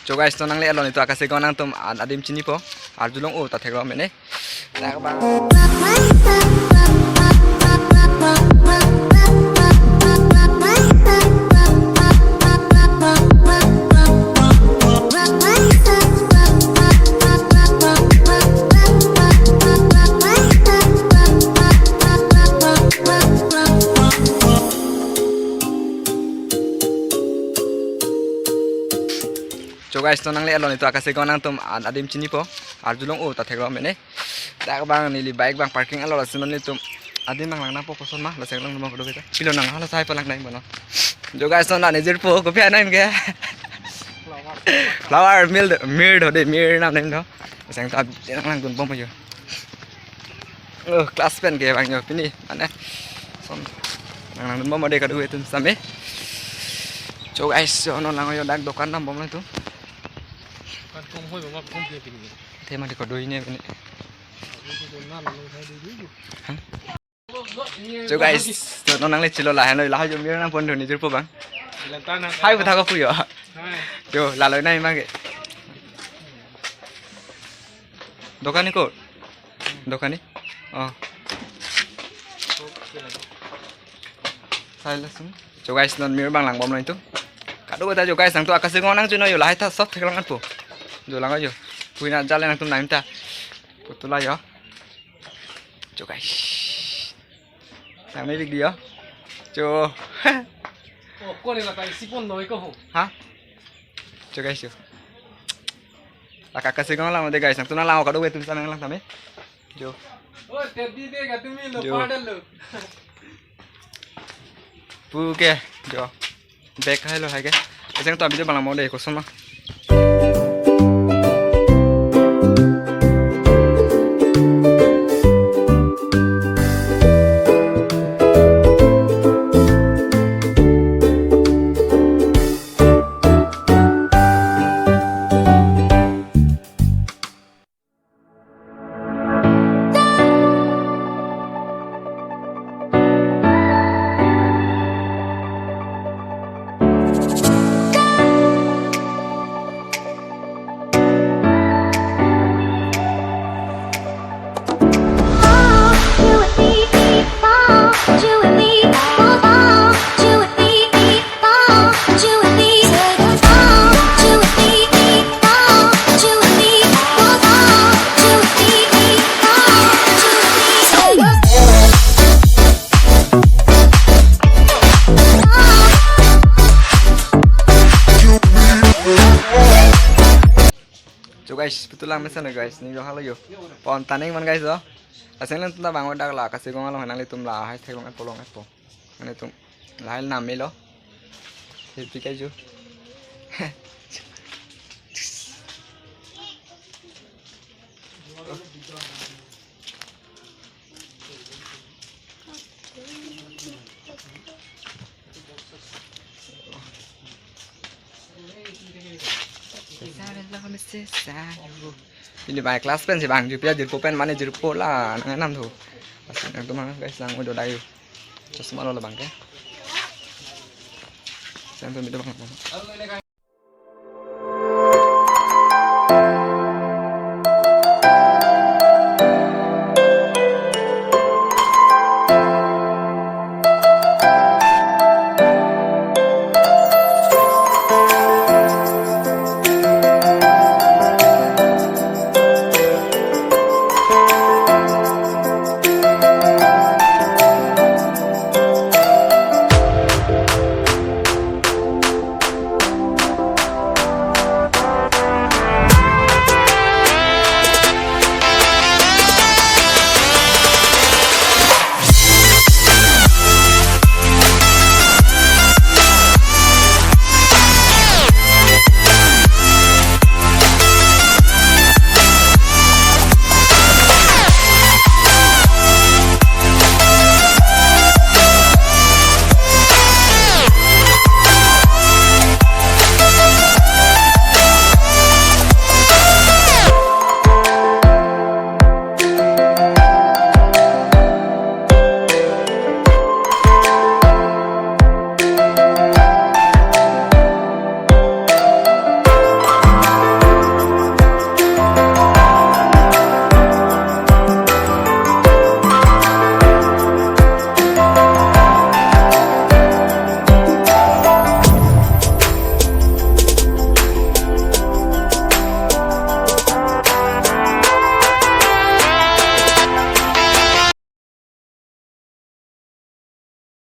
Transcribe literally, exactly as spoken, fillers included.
So guys, non nangle alon itum akasegon nangtum ad-, adim chinipo. Arjulong o ta theklong mene. Dak bang. So guys, non nangle alon itum akasegon nangtum ad-, adim chinipo. Arjulong o ta theklong mene. Dak bang neli bike bang parking along, lason nelitum adim bang lang nangpo, koson ma, lason lang nangpo kedo kita. Pilo nang, hala sai palang nang bono. So guys, non nang nejirpo, kopi anam ke? Flower, mir, mir do de, mir nam nem do. Lason ta lang lang dunbom yo. Oh, class pen ke bang yo, pini, mane. Son, lang lang dunbom de kadokave atum same. So guys, so non lang yo dak dokan dambom nangtum. Kan kong hoi bang, kong dia pini. Tema di kadokave ne pini. Ini tu nama nang saya dulu. Hah? So guys, so non nangle chilo lahen lo, lahai jo mir nangpon do nejirpo bang. Hai, butha ko puyo. Hai. Jo, lalo nai mage. Dokani ko? Dokani? Oh. Sai lason. So guys, non mir bang langbom nangtum. Kadokave ta so guys, nangtum akasegon nangchun yo, lahai ta sob theklong nangpo. Jo lang yo. Puina jale nangtum nang ta. Putula yo. So guys. Nang me big dia. So. Oh, kau ni kata isi pon doi ko ho. Ha? So guys, so. Laka akasegon lang de guys, nangtum lang kadokave atum same lang tame. Jo. Oh, teddy de ka tumi lo, jo. Padal lo. Puke, jo. Back hai lo hai ke. Lason ta video bang lang mo de, koson ma. So guys, putu lang mesen guys, neli do halo yo. Pon taneng man guys do. Lason nangtum ta bang dak la akasegon along nanglitum lahai theklong et polong et po. Nangtum lahai nam melo. Happy kai jo. Pini bang class pen si bang, jupia jirpo pen mane jirpo la nang nam thu. Lason nangtum guys lang udah dayu. Chasma lo bang ke. Sang tu bang.